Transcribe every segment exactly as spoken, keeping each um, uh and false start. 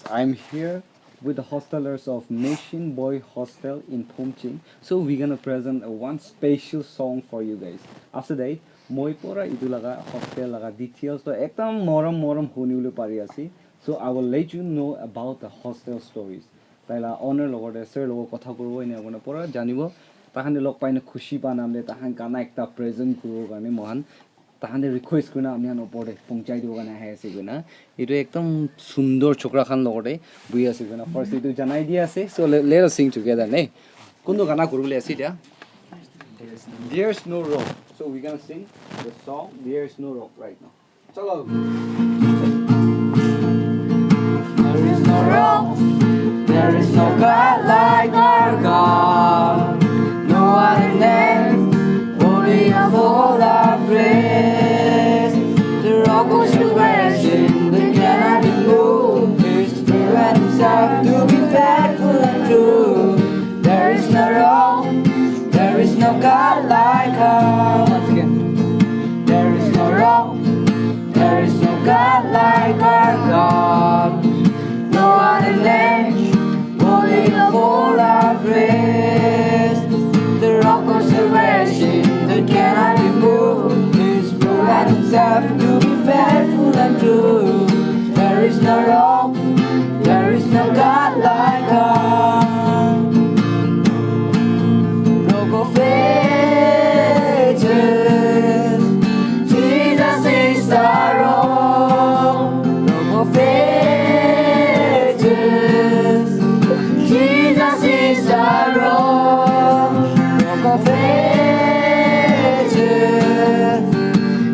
I'm here with the hostelers of Mission Boy Hostel in Phomching. So we're gonna present a one special song for you guys. After that, moi pora etu laga hostel laga details to ekdam morom morom huni bole pari ase. So I will let you know about the hostel stories. Tai la owner logot te sir logot kotha kuribo, ene apuni pora janibo. Tahan te log pai na khushi pa nam te tahan gana ekta present kuribo karne mohan tahan te request kurina ami khan opor te pongchai dibo karne ahi ase koina. Etu ekdam sundor chokra khan logot te buhi ase koina. First etu janai di ase. So let, let us sing together, ne? Kuntu gana kuribole ase etia? There's no wrong. So we gonna sing the song There's No Wrong right now. Chalo. There is no wrong, there is no God like our God. No other name, only of all our praise. The rock of salvation, the cannot be moved. His spirit himself to be faithful and true. There is no wrong, there is no God like our. Once again. There is no wrong, there is no God like our God. No other name, worthy of all our praise. The rock of salvation that cannot be moved. His word himself to be faithful and true. There is no rock, there is no God like our Rock of Ages. Jesus is the rock. Rock of Ages. Jesus is the rock. Rock of Ages.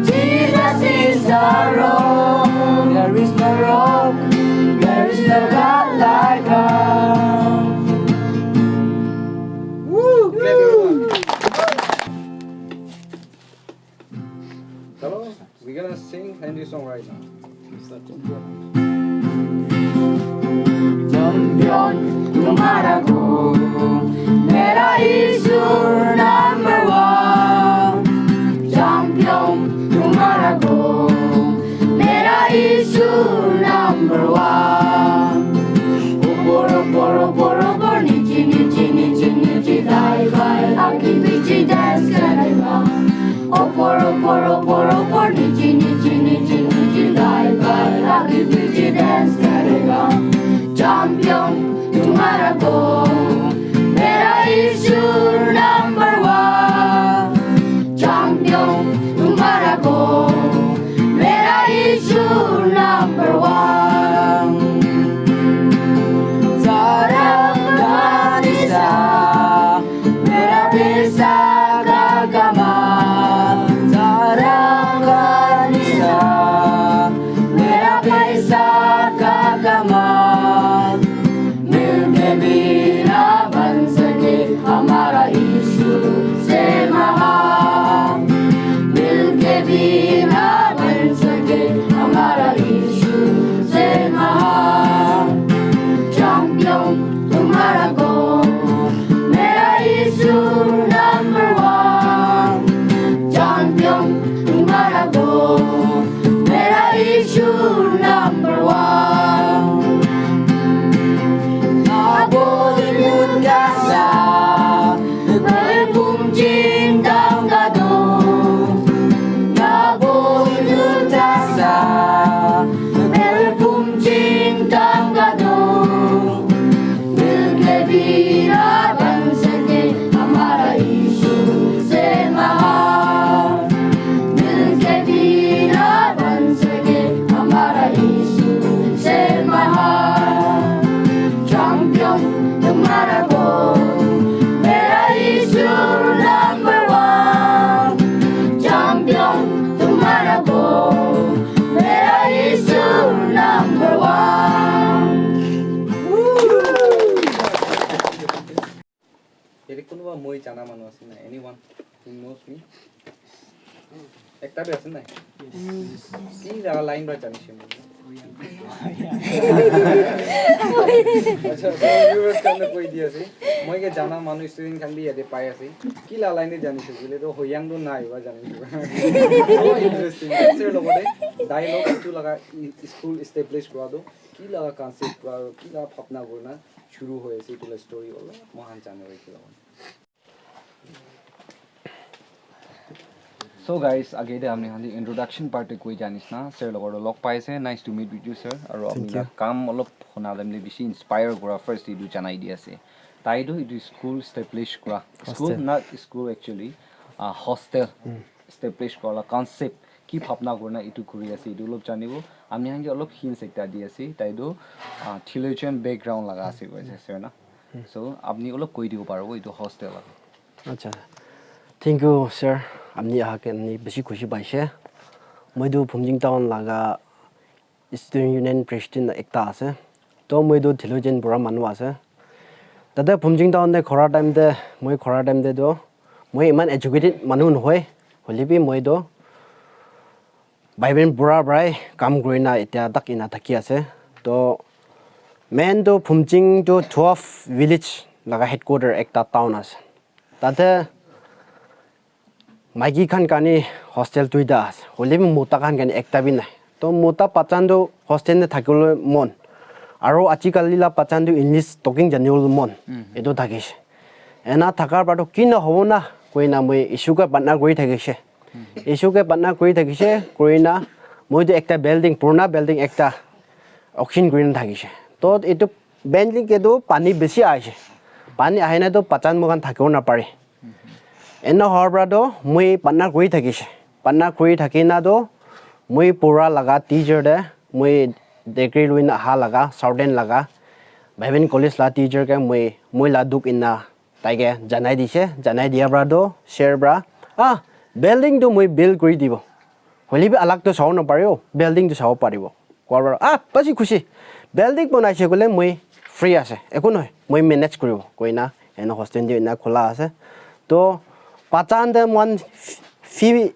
Jesus is the rock. There is no rock, there is no God like our. Woo! Clap everyone. Hello, we're gonna sing Hindi song right now. Champion, tumhara ko mera Yishu number one. Champion, tumhara ko mera Yishu number one. Upor, upor, upor, upor, niche, niche, niche, niche, dai, bai, aage, piche dance karega. Upor, upor, upor, upor, niche, niche, niche, niche, dai, bai, aage, piche dance karega. Champion, tumhara ko mera Yishu number one. Champion, tumhara ko mera Yishu number one. Sara kanisa, mera paisa ka kamal. Sara kanisa, mera paisa ka kamal. मिलके भी ना बन सके हमारा यीशु से महान। मिलके भी ना बन सके हमारा यीशु से महान। Champion, tumhara ko mera Yishu number one. Champion, tumhara ko mera Yishu number one. Na Bollywood ka star, na Phomching town ka don. Na Bollywood ka star, na Phomching town ka don. मिलके भी ना बन सके हमारा यीशु से महान। मिलके भी ना बन सके हमारा यीशु से महान। Champion, tumhara ko mera Yishu number one. Champion, tumhara ko mera Yishu number one. Yate kunuba moi jana manu ase nai? Anyone who knows me? Ekta bi ase nai? Ki jaga line pra jani ase moi? Acha, to viewers khan toh koi di ase. Moi ke jana manu student khan bi yate pai ase. Ki la line te jani se koile toh Hoyang toh nai ba jani se. So interesting. Sir, logote dialogue itu laga i- school establish kura toh ki laga concept kura aru ki laga bhabna kurna shuru hoi ase itu la story olop moikhan janibo etu la. So guys, age te apni khan ke introduction part te koi ja nisna, sir logot log pai ase. Nice to meet with you, sir. Aru apni la kam olop hona time te bishi inspire kura first etu janai di ase. Tai tu etu school establish kura, school, not school actually, uh, hostel establish kura la concept ki bhabna kurna etu kuri ase etu olop janibo. Apni khan ke olop hints ekta di ase. Tai tu, uh, theologian background laga ase koise, sir na. So apni olop koi dibo paribo etu hostel laga. Acha. Thank you, sir. Apni aha ke apni bishi khushi paise. Moi tu Phumjing town laga student union president ekta ase. To moi tu theologian pura manu ase. Tate Phumjing town te khora time te, moi khora time te tu moi iman educated manu nohoi. Hoile bi moi tu Bible pura prai kam kurina etia tak ina thaki ase. To main tu Phumjing tu twelve village laga headquarter ekta town ase. Tate maiki khan karne hostel duita ase, hoile bi mota khan karne ekta bi nai. To mota bachan tu hostel te thakibole mon, aro ajikali la bachan tu English talking janibole mon, etu thakishe. Ena thakar para tu kina hobo na koina moi Isu ke pratna kuri thakishe. Isu ke pratna kuri thakishe, kurina moi tu ekta building, purana building ekta auction kurina thakishe. To etu building ke tu pani bishi ahishe, pani ahina tu bachan moikhan thakibo napare. Ena howa para toh moi pratna kuri thakishe. Pratna kuri thakina toh moi pura laga teacher te moi degree loina aha laga Southern laga Bible College la teacher ke moi, moi la dukh ena tai ke janai dishe. Janai dia para toh sir para, "Ah, building toh moi build kuri dibo. Hoile bi alag toh sabo naparibo, building toh sabo paribo." Koa para, "Ah, basi khushi. Building banaise koile moi free ase. Eku nohoi, moi manage kuribo," koina ena hostel te ena khula ase. To bachan te moikhan fee,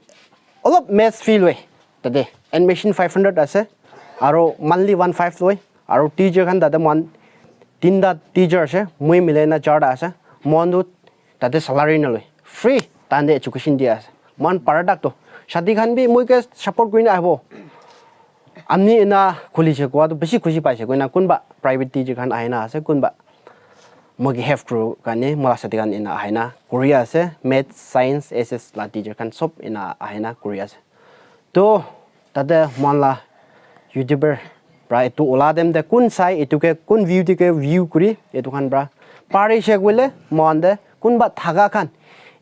olop mess fee loi. Tate admission five hundred ase, aro monthly one five loi, aro teacher khan tate moikhan tinta teacher ase, moi milai na charta ase. Moikhan tu tate salary naloi, free tahan te education dia ase. Moikhan para tak to shadi khan bi moi ke support kurina ahibo. Amni ena khulise koa tu bishi khushi paise koina kunba private teacher khan ahina ase, kunba moi ke help kuru karne moi la shadi khan ena ahina kuri ase. Maths, science, S S la teacher khan sob ena ahina kuri ase. To tate moikhan la YouTuber pra etu ula time te kun sai, etu ke kun view te ke view kuri, etu khan pra parise koile moikhan te kunba thaka khan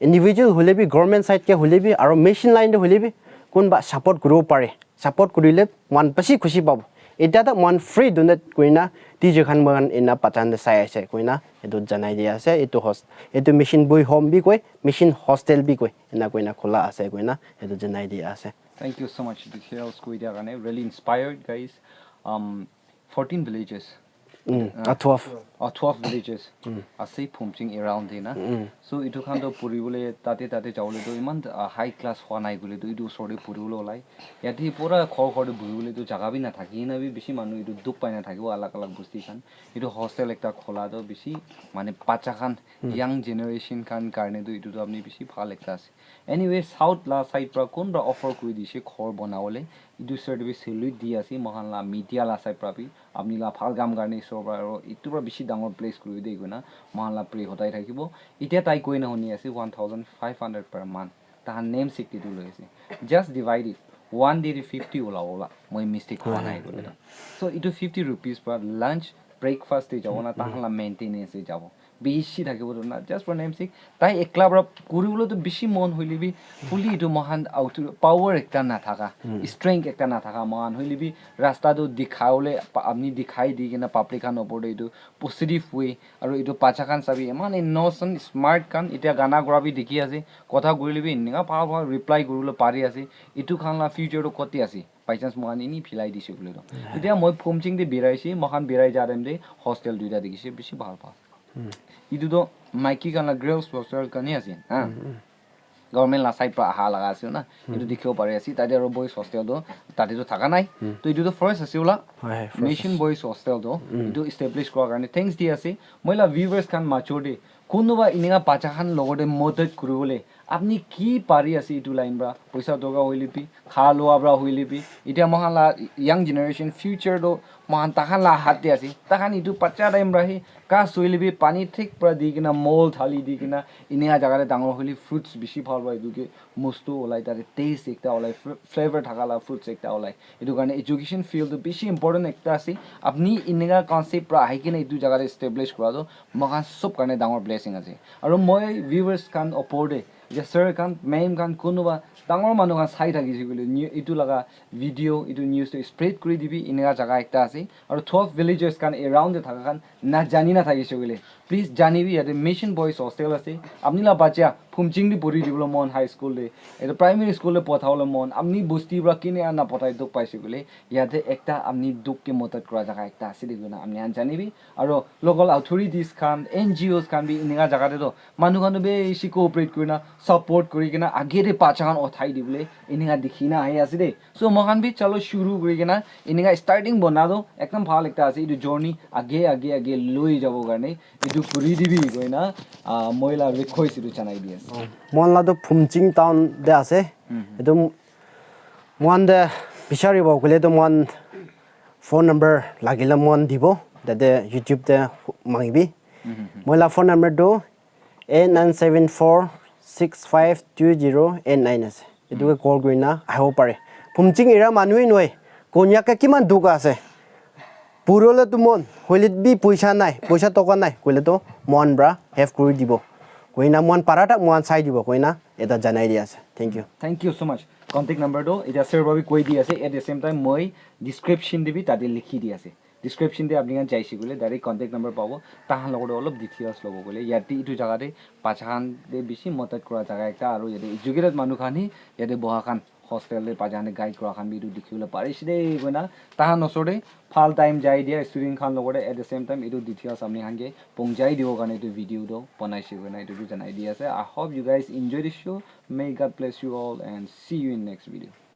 individual hoile bi, government side ke hoile bi, aro mission line te hoile bi kunba support kuribo pare. Support kurile moikhan bishi khushi pabo. Etia ta moikhan free donate kurina teacher khan moikhan ena bachan te sai ase koina etu janai dia ase. Etu hos-, etu mission bui home bi koi, mission hostel bi koi, ena koina khula ase koina etu janai dia ase. Thank you so much, details koi dia karne. Really inspired, guys. Um, fourteen villages. Mm, ah, twelve. Oh, twelve villages. Mm. Ase Phumjing around te na. Mm. So, itu khan to puribole tate tate jabole to iman, ah, high class hua nai koile to itu usor te puribole olai. Yate pura ghor ghor te buhibole to jaga bi nathaki na bi bishi manu itu dukh pai na thakibo alag alag bosti khan. Itu hostel ekta khola to bishi mane bacha khan, young generation khan karne to itu to apni bishi bhal ekta ase. Anyway, south la side pra kunba offer kuri dishe ghor banabole. Etu sir te bi salute di ase, moikhan la media la side pra bi. Apni la bhal kam karne isor pra aro etu pra bishi dangor bless kuribo de koina moikhan la pray hodai thakibo. Etia tai koina huni ase one thousand five hundred per month. Tahan namesake te tu loi ase. Just divide it. One day te fifty ola ola. Moi mistake hua nai koile to. So etu fifty rupees pra lunch, breakfast te jabo na, tahan la maintenance te jabo. Bishi thakibo to na, just for namesake. Tai ekla pra kuribole to bishi mon hoile bi, fully etu moikhan auto power ekta nathaka, strength ekta nathaka moikhan hoile bi, rasta to dikhaibole pa-, apni dikhai di kena public khan opor te etu positive way, aru etu bacha khan sabi, eman innocent, smart khan, etia gana gura bi dikhi ase, kotha kurile bi eninka bhal bhal reply kuribole pari ase, etu khan la future to kote ase? By chance moikhan eni philai dise koile to. Etia moi Phumjing te birai ase, moikhan birai ja time te hostel duita dikhi ase, bishi bhal bhal. Etu to maiki khan la girls hostel khan he ase, ha? government la side pra aha laga ase na, etu dikhibo pari ase. Tate aro boys hostel tu tate tu thaka nai. To etu tu first ase ula. Mission Boys Hostel tu etu establish kura karne thanks di ase. Moi la viewers khan major te kunuba enika bacha khan logor te madad kuribole apni ki pari ase etu line pra, poisa dorkar hoile bi, kha loa pra hoile bi, etia moikhan la young generation future tu moikhan takhan la hath te ase. Takhan etu bacha time pra hi kas hoile bi pani thik pra di kena, mol thali di kena, enika jaga te dangor hoile fruits bishi bhal pra etu ke mostu olai, tate taste ekta olai, fl- flavor thaka la fruits ekta olai. Etu karne education field tu bishi important ekta ase. Apni enika concept pra ahi kena etu jaga te establish kura tu moikhan sob karne dangor blessing ase. Aro moi viewers khan opor te, etia sir khan, ma'am khan, kunuba dangor manu khan sai thakise koile, new, etu laga video, etu news tu spread kuri dibi, enika jaga ekta ase. Aro twelve villagers khan around te thaka khan na jani na thakise koile, please jani bi, yate Mission Boys Hostel ase. Apni la bacha Phumching te puri dibole mon high school te, etu primary school te pothabole mon, apni bosti pra kine ana pothai dukh paise koile, yate ekta apni dukh ke madad kura jaga ekta ase de koina apni khan jani bi. Aro local authorities khan, N G Os khan bi enika jaga te toh manu khan toh bishi cooperate kurina, support kuri kena age te bacha khan uthai dibole enika dikhina ahi ase de. So moikhan bi chalo shuru kuri kena enika starting bona toh ekdam bhal ekta ase. Etu journey age age age loi jabo karne etu kuri dibi koina, ah, moi la request etu janai di ase. Moikhan la toh Phumching town te ase. Etu moikhan te bicharibo koile toh moikhan phone number lagile moikhan dibo, tate YouTube te mangibi. Moi la phone number tu eight nine seven four six five two zero eight nine ase. Etu ke call kurina ahibo pare. Phumching era manu he nohoi, Konyak ke kiman dukh ase. Purole tu mon, hoile bi poisa nai, poisa toka nai, koile tu moikhan pra help kuri dibo. Koina moikhan para ta moikhan sai dibo, koina eta janai di ase. Thank you. Thank you so much. Contact number tu etia sir pra bi koi di ase. At the same time, moi description te bi tate likhi di ase. Description te apni khan jaise koile direct contact number pabo. Tahan logot olop details lobo koile, yate etu jaga te bacha khan te bishi madad kura jaga ekta, aru yate educated manu khan hi yate boha khan hostel te bacha khan te guide kura khan bi etu dikhi bole parise de koina tahan osor te bhal time jai dia student khan logot te. At the same time, etu details apni khan ke pongjai dibo karne etu video tu banaise koina etu bi janai di ase. I hope you guys enjoy the show. May God bless you all and see you in next video.